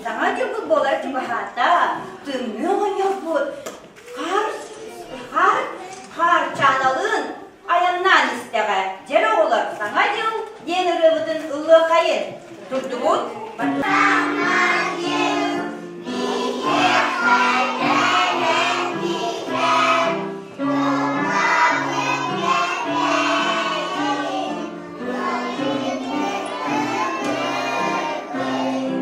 Саҥа дьылбыт буолара чугаһаата. Тымныы оҕонньорбут хаар, хаар, хаарчааналыын айаннаан истэҕэ. Дьэ оҕолор, Саҥа дьыл диэн ырыабытын ыллыаххайын. Турдубут? Саҥа дьыл биһиэхэ кэлэн иһэр, тулабыт кэрэйин,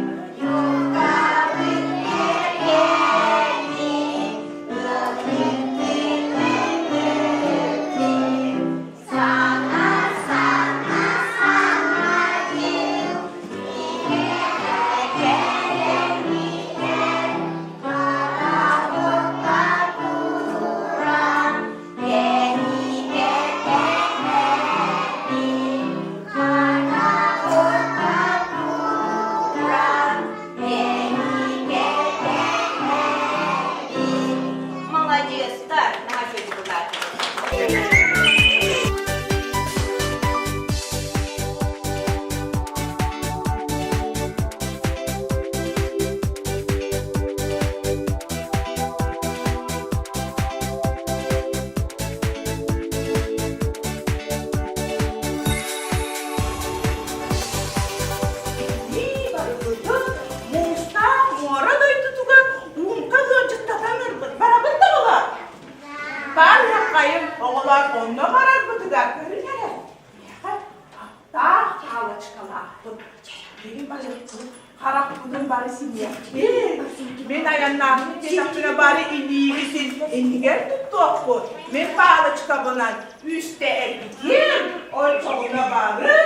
Молодецтар, наһаа үчүгэй былаатыгыт. Ии, барыбытын муустаах муора дойдутугар уумка ыалдьыттатан ырбыт. Барабыт да була. Баар хайым оҕолор онно барарбытыгар көрүн эрэ. Миэхэ аттаах палочкалаахпын. Били барыахпын, харахпытын бары симиэхпит. Мин айаннаахпын диэтэхпинэ бары илиибитин иннигэр туттуохпут. Мин палочкабынан үстэ эргитиэм, оччоҕуна бары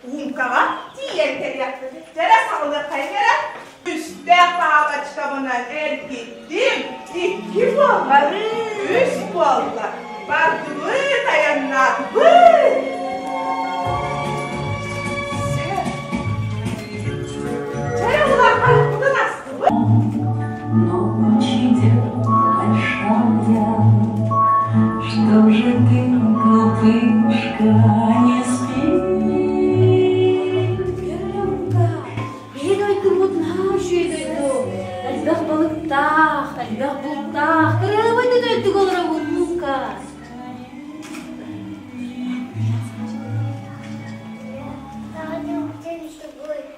Уумкаҕа тиийэн кэлиэхпит. Дьэрэ саҕалыаххайыҥ эрэ. Үстээх палочкабынан эргиттим. Икки буолла. Үс буолла. Бардыбыт, айаннаатыбыт. Чэ, улахаммытын астыбыт. Ночь идет большая, Что же ты, глупышка, не спишь? Биһи дойдубут наһаа үчүгэй дойду. Элбэх балыктаах, элбэх бултаах, кырыабай да дойдуга олоробут, Лука.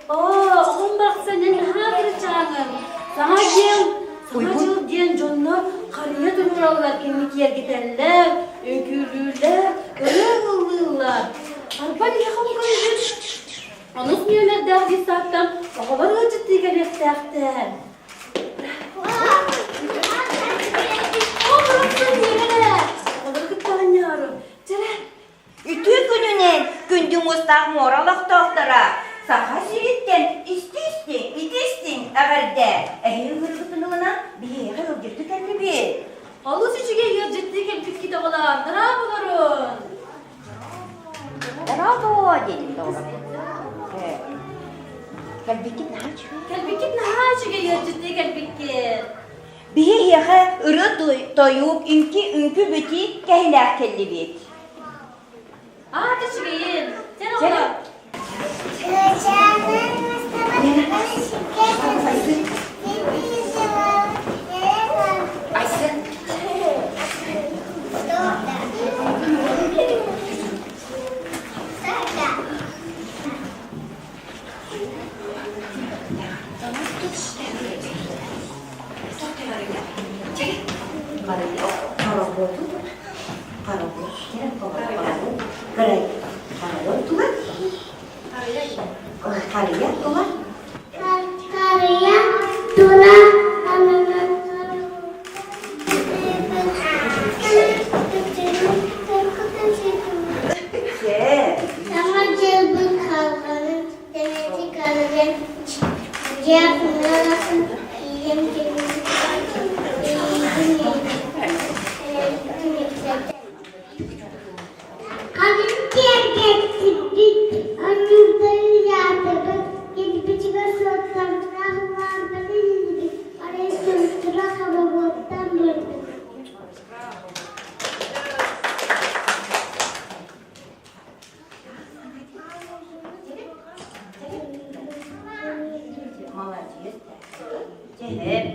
Оо, оҕом барахсан эн наһаа кырачааҥҥын. Саҥа дьыл, саҥа дьыл диэн дьоннор харыйа туруораллар, кинини киэргэтэллэр, үҥкүүлүүллэр, ырыа ыллыыллар. Арба биһиэхэ көрүбүт. Онус нүөмэрдээх детсадтан оҕолор ыалдьыттыы кэлиэхтээхтэр. Оо, барахсан диэмэ Оҕолору кытта оонньоору. Чэрэ, Үтүө күнүнэн күндү муустаах муора олохтоохторо Саха сириттэн исти-истиҥ, ити-истиҥ эҕэрдэ! Эһиги ыҥырыгытын ылынан биһиэхэ ыалдьыттыы кэллибит. Олус үчүгэй ыалдьыттыы кэлбиккит оҕолоор, дорооболорун! Дорообо диэтим доҕорум. Кэлбиккит наһаа үчүгэй. Кэлбиккит наһаа үчүгэй ыалдьыттыы кэлбиккит. Биһи эһиэхэ ырыа тойук, үҥкүү үҥкүү бүтии кэһилээх кэллибит. Аат үчүгэйин. Сен оҕолор. Айсен. Харыйа тула Харыйа тула Саҥа дьылбыт халҕанын тэнэтик арыйан, дьиэ куҥаласын ийэм Хатын киэргэттибит, анньыырдары ыйаатыбыт, кирпичигэ суоттардаах лаампаны иилибит. Чэ,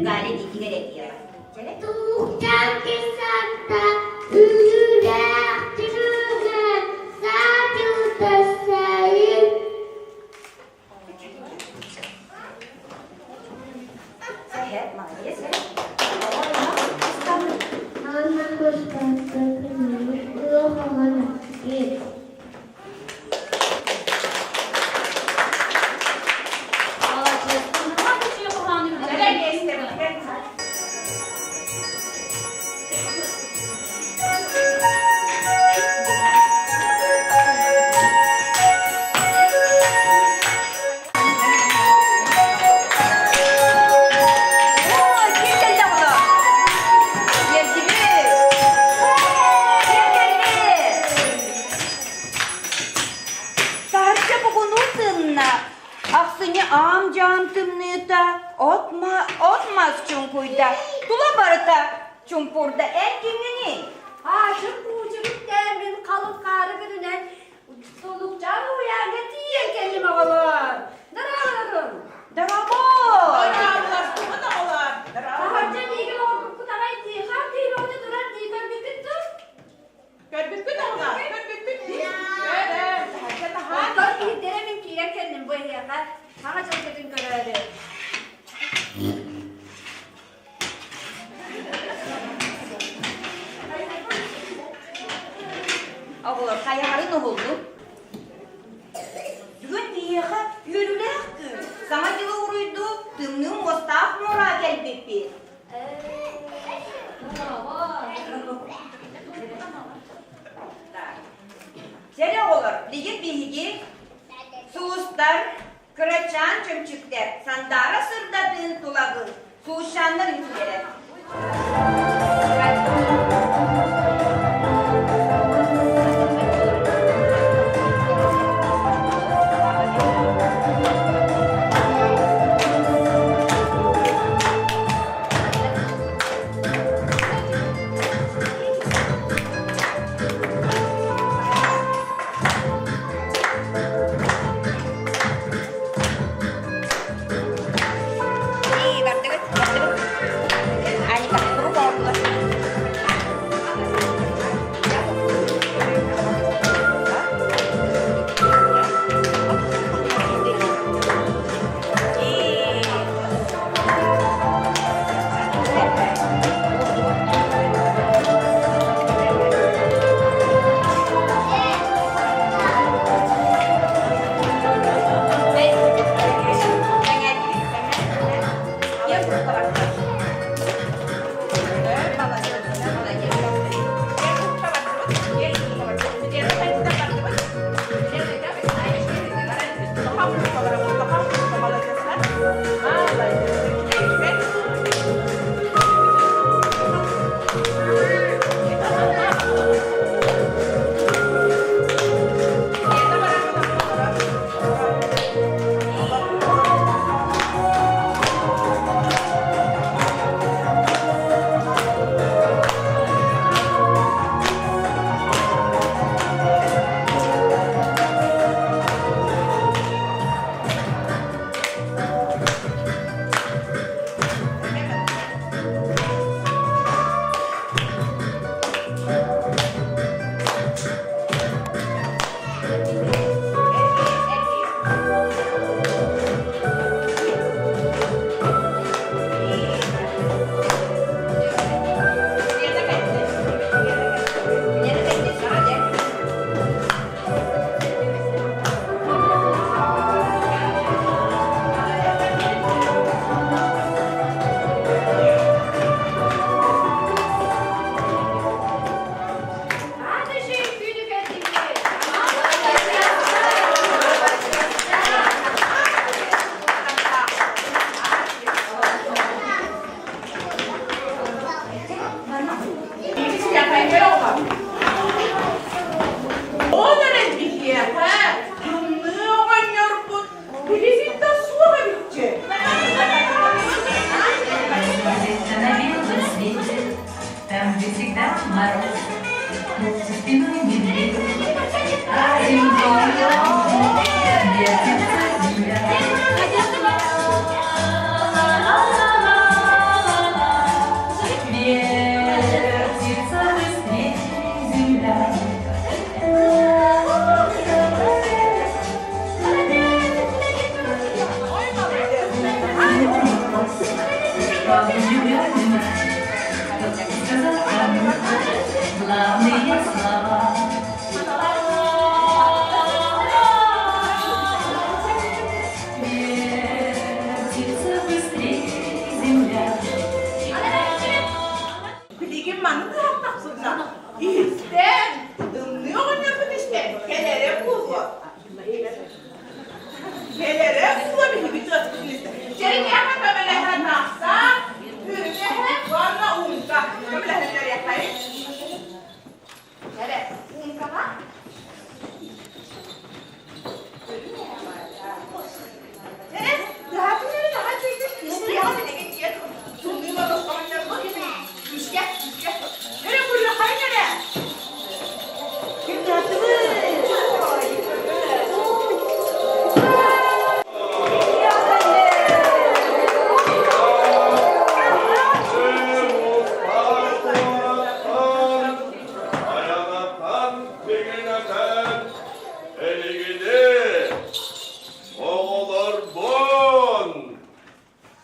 Галя диэкигэр этиэҕэ. Чэ, Туохтан кисатта үлүүлээх түрүгэн саатыыта сайын. Чэ, молодец. Анна Костата Күнүмүт Ой, ким кэллэ оҕолор? Үөрдүбүт. Ким кэлли? Таһырдьа бугунуу тыынна. Ахсынньы аам-дьаам тымныыта, от-ма, от-мас чуҥкуйда, тула барыта чуҥкурда. Эн кимҥиний? Аашыр куучугут мин халыҥ хаары күнүнэн Сулукчаан уһуйааҥҥа тиийэн кэллим оҕолоор. Дорооболорум. Дорообо! Дорооболостугут оҕолор. Таһырдьа миигин оҕорбуккут аҕай дии, хаар киһи турар дии көрбүккүт дуо? Көрбүккүт оҕолор, көрбүккүт дии. Көрөн, таһырдьа таһаар. Оттон иһирдэрэ мин киирэн кэллим бу эһиэхэ. Саҥа дьылгытын көрөөрү. Оҕолор хайаҕарын уһуллуҥ? Бүгүн биһиэхэ үөрүүлээх күн. Саҥа дьылы уруйдуу тымныы муостаах муора кэлбиппит. Чэ оҕолор, билигин биһиги сулустар, кырачаан чөмчүктэр сандаара сырдатыын тулабын сулусчааннар үҥкүүлэрэ. Бардыгыт, бардыгыт. Аника, куруук оҥордулар. Ол эрэн биһиэхэ тымныы оҕонньорбут билигин да суох эбитчи. На белом свете, там, где всегда мороз, за спиной медведь, а землей вертится земля. понимать, кто сказал кому главные слова. Вертится быстрее земля. Билигин маны тыһаттахпытына, иһиттэн, тымныы оҕонньорбут истэн, кэлэрэ буолуо. Кэлэрэ буолуо биһиги тыаспытын истэн. Чэриҥиэхэ көмөлөһөн тахсан, үрүҥэһэ уонна уумка көмөлөһүннэриэххэйин. Кэрэ, умкаҕа Чэрэ, тыһаатын эрэ наһаа үчүгэйдик истиэҕэ билигин диэн тымныы оҕонньорбут күүскэ, күүскэ. Эрэ куйахайын эрэ. Ким тыһаттыбыт? Айаҕаттан тигинэтэн эһигини оҕолорбун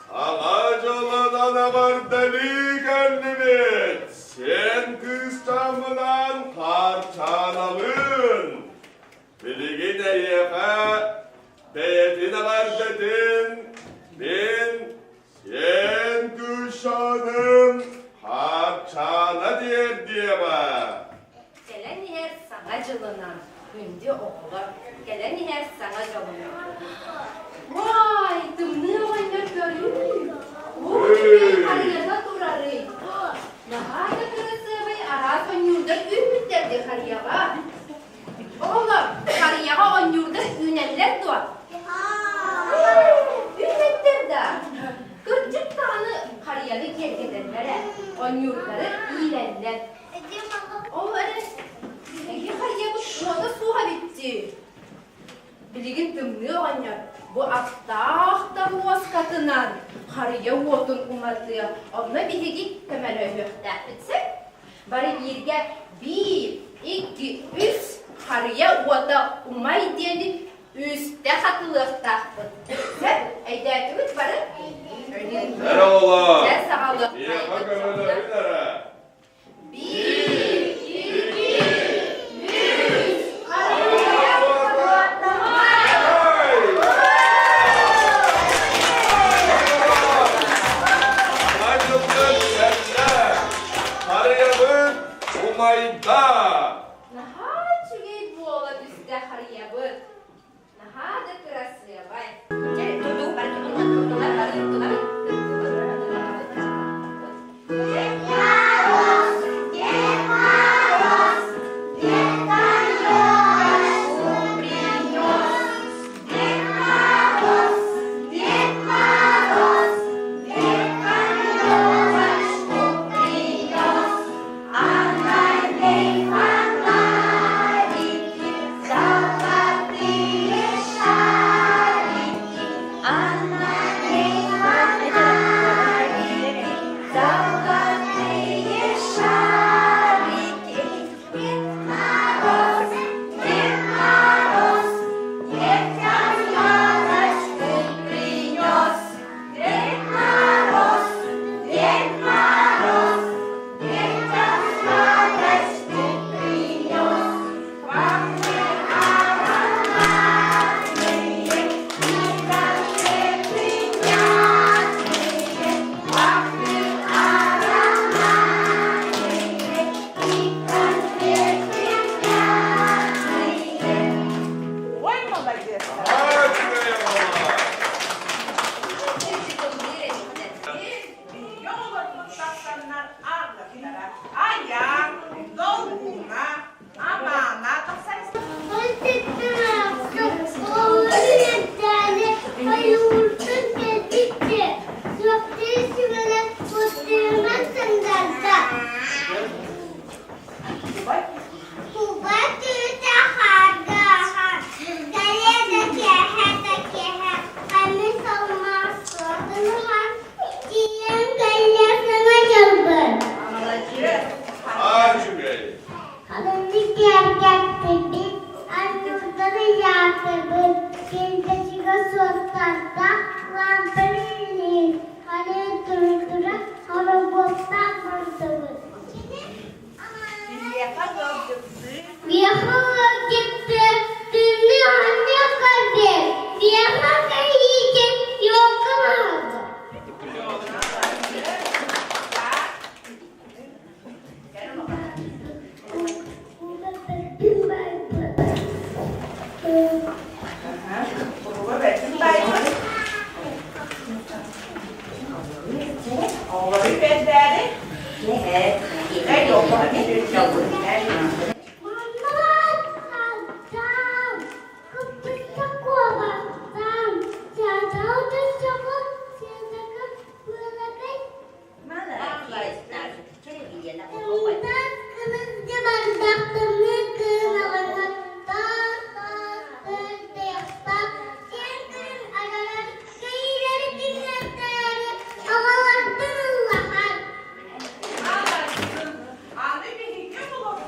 Саҥа дьылынан эҕэрдэлии кэллибит! Сиэн кыысчааммынан Хаарчааналыын! Билигин эйиэхэ бэйэтин эҕэрдэтин мин Сиэн кыысчааным Хаарчаана тиэрдиэҕэ. Кэлэн иһэр Саҥа дьылынан, күндү оҕолор, кэлэн иһэр Саҥа дьолунан. Уай, тымныы оҕонньор көрүү! Оо, харыйата турарый! Наһаа да кырасыабай араас оонньуурдар үүммүттэр дии харыйаҕа. Оҕолор, харыйаҕа оонньуурдар үүнэллэр дуо? Үүммэттэр да. Кырдьык даҕаны харыйаны киэргэтэллэр ээ, оонньуурдары иилэллэр. Ол эрэн эһиги харыйабыт уота суох эбит дии. Билигин тымныы оҕонньор бу аттаах да муоскатынан харыйа уотун уматыа, онно биһиги көмөлөһүөхтээхпит сөп. Бары бииргэ биир, икки, үс харыйа уота умай диэни үстэ хатылыахтаахпыт. Сөп, өйдөөтүгүт бары? Эр оҕолор, Дьэ миэхэ саҕалыаххайбыт көмөлөһүн эрэ. Биир, икки, үс, Харыйа уота умай! Саҥа дьылгыт кэллэ! Харыйабыт умайда! Наһаа үчүгэй буола түстэ харыйабыт. Наһаа да кырасыабай. Дьэ, тутуу бары тутулар, бары тутулар. Дед тахсыбыт. Биһиэхэ ыалдьыттыы Биэхэ ыалдьытты тыыныы аһыныа көрбүт, биэхэ кэһиитин елка маһыгар. Куруга бэртин баайбыт. Оҕолору үөрдээри. Аҕалартан ыллаһар. Аны биһиги булабыт.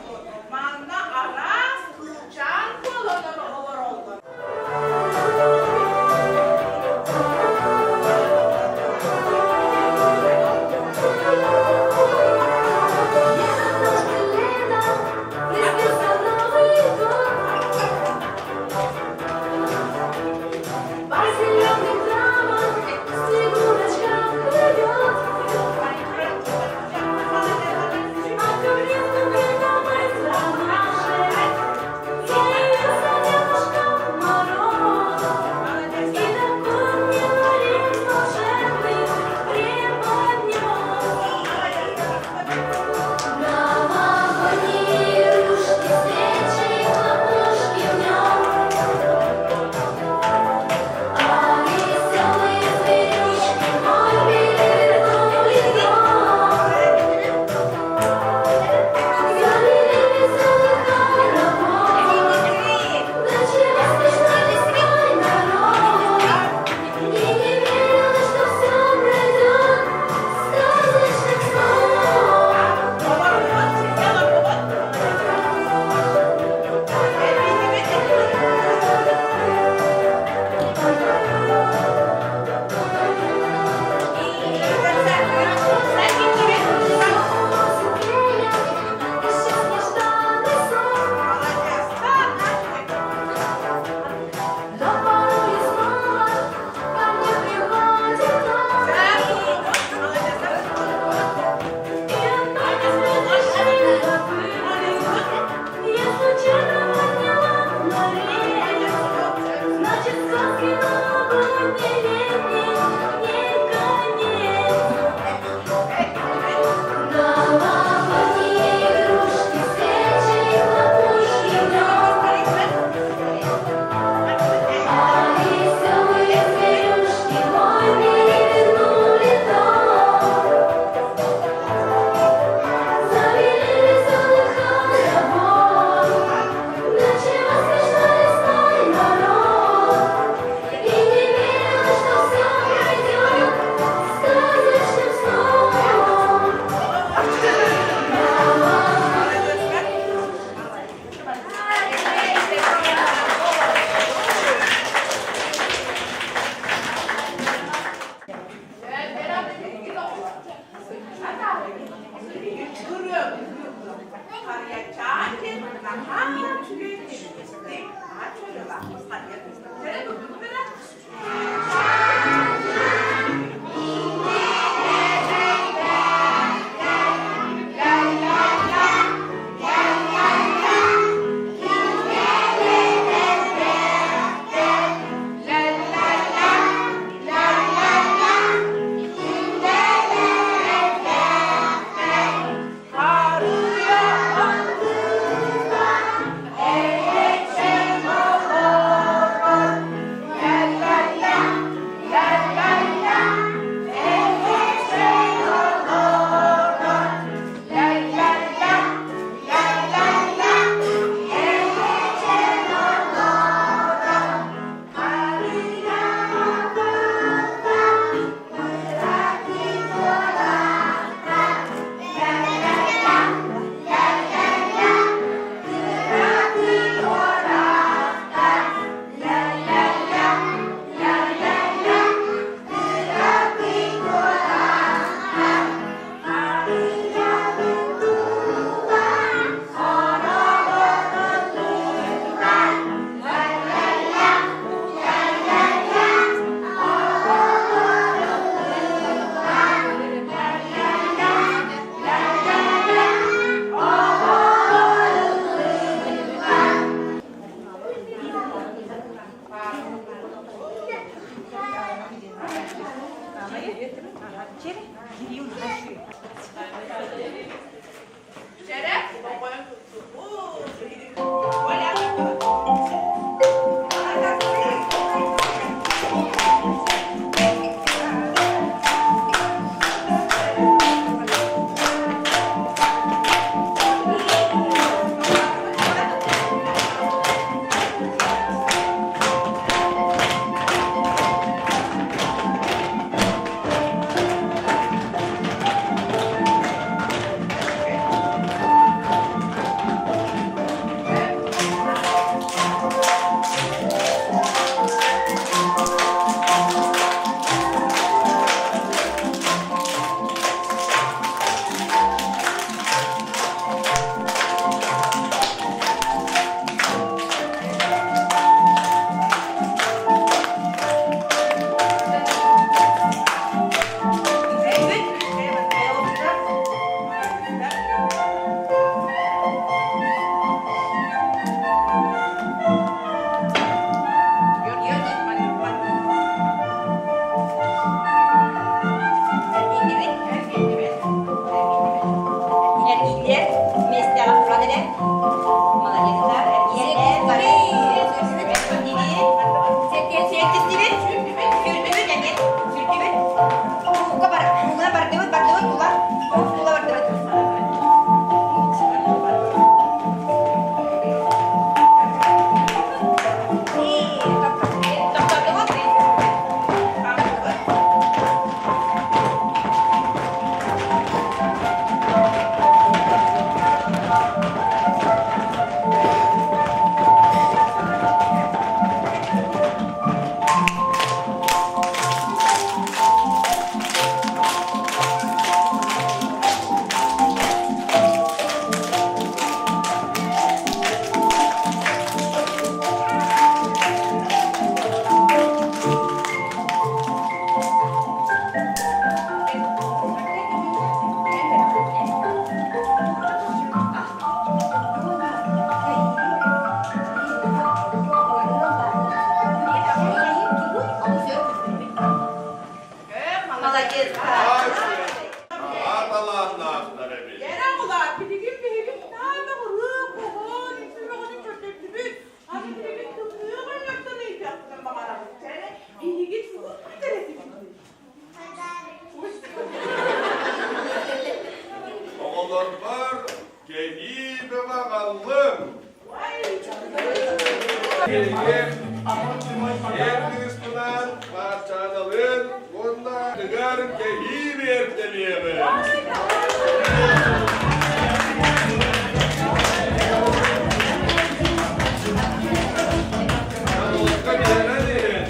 Кирилл наши. Чэрэ, болҕойон туттубут. Оля. Эргиилэр миэстэҕэ туран эрэ. Молодецтар. Эргиэллэр бары. Эргиибит. Сиэттистибит. Сүүрдүбүт эмиэ. Сүүрдүбүт. Кулга бар. Кулга бардыбыт, бардыбыт, тула. Тула бардыбыт. Тохтотубут. Хамсыбыт. Молодец. Ааталааннаахтар эбит. Кэрэ оҕолоор, билигин биһиги таата ырыа, хоһоон, үҥкүү көрдөрдүбүт. Аны билигин тымныы оҕонньортон ыйытыахпытын баҕарабыт. Чэрэ, эһиги тугу күүтэр этигитий? Оҕолорбор кэһии бөҕө аҕаллым. Киһигин эр кыыспынаан Маарчааналыын уонна тыгар кэһии биэртэлиэҕим. Олоххо биэрэн иһин.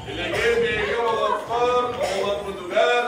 Билигин биһиги олохтор оҕолорбутугар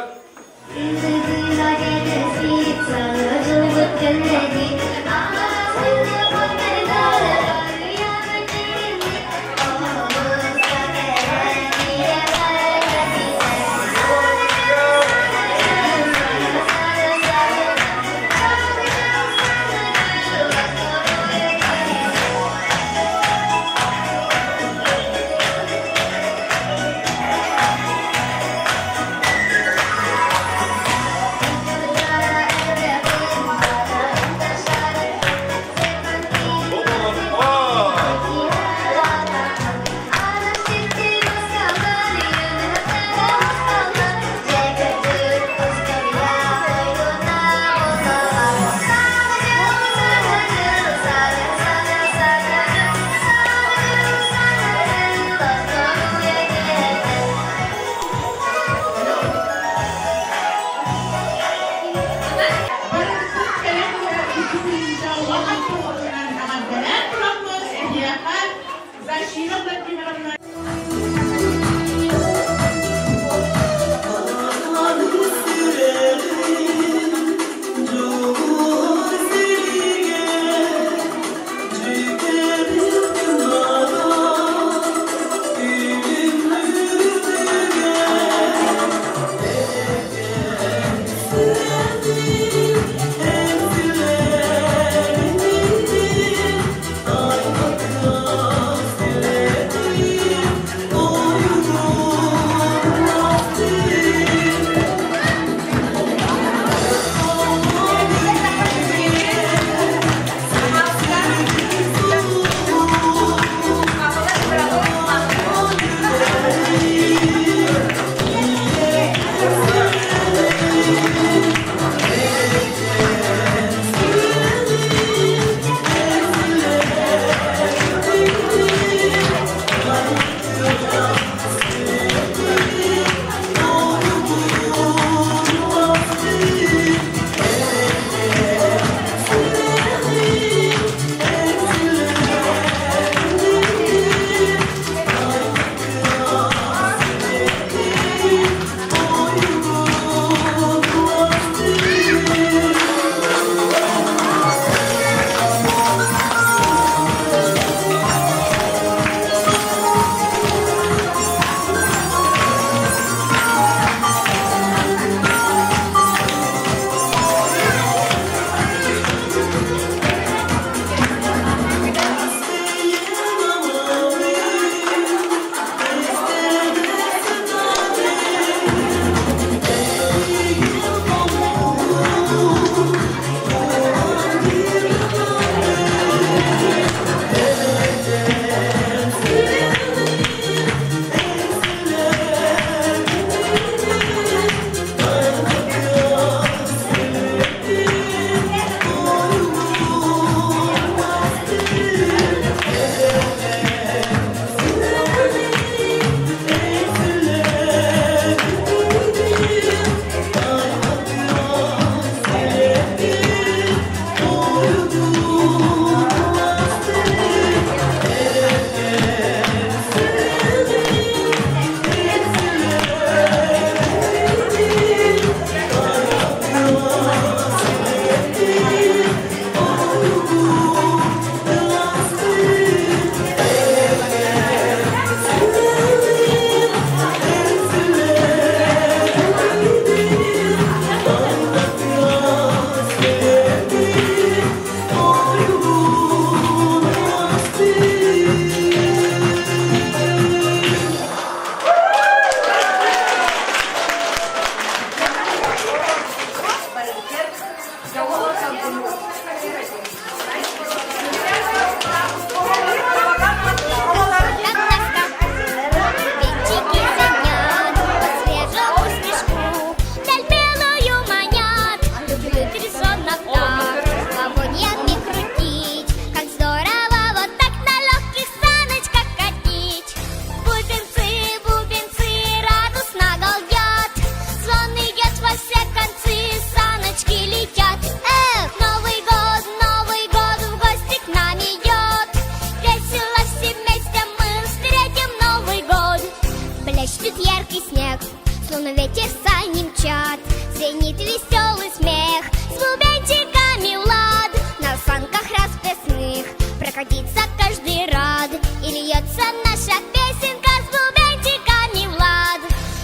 ветер сани мчат, Звенит веселый смех, С бубенчиками лад, На санках расписных Прокатиться каждый рад, И льется наша песенка С бубенчиками в лад.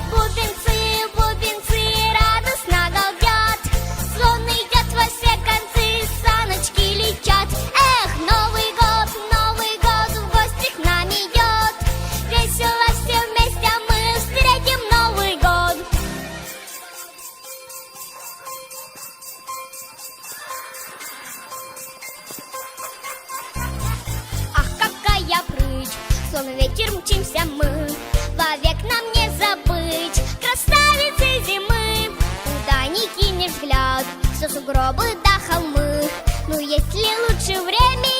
Бубенцы, бубенцы радостно галдят, Звон идет во все концы, саночки летят. Эх, Новый год, Новый год в гости к нам идет. Весело все вместе мы встретим Новый год. Ах, какая прыть, словно ветер мчимся мы, Вовек нам не забыть красавицы зимы. Куда ни кинешь взгляд, все сугробы да холмы. Ну, есть ли лучше время?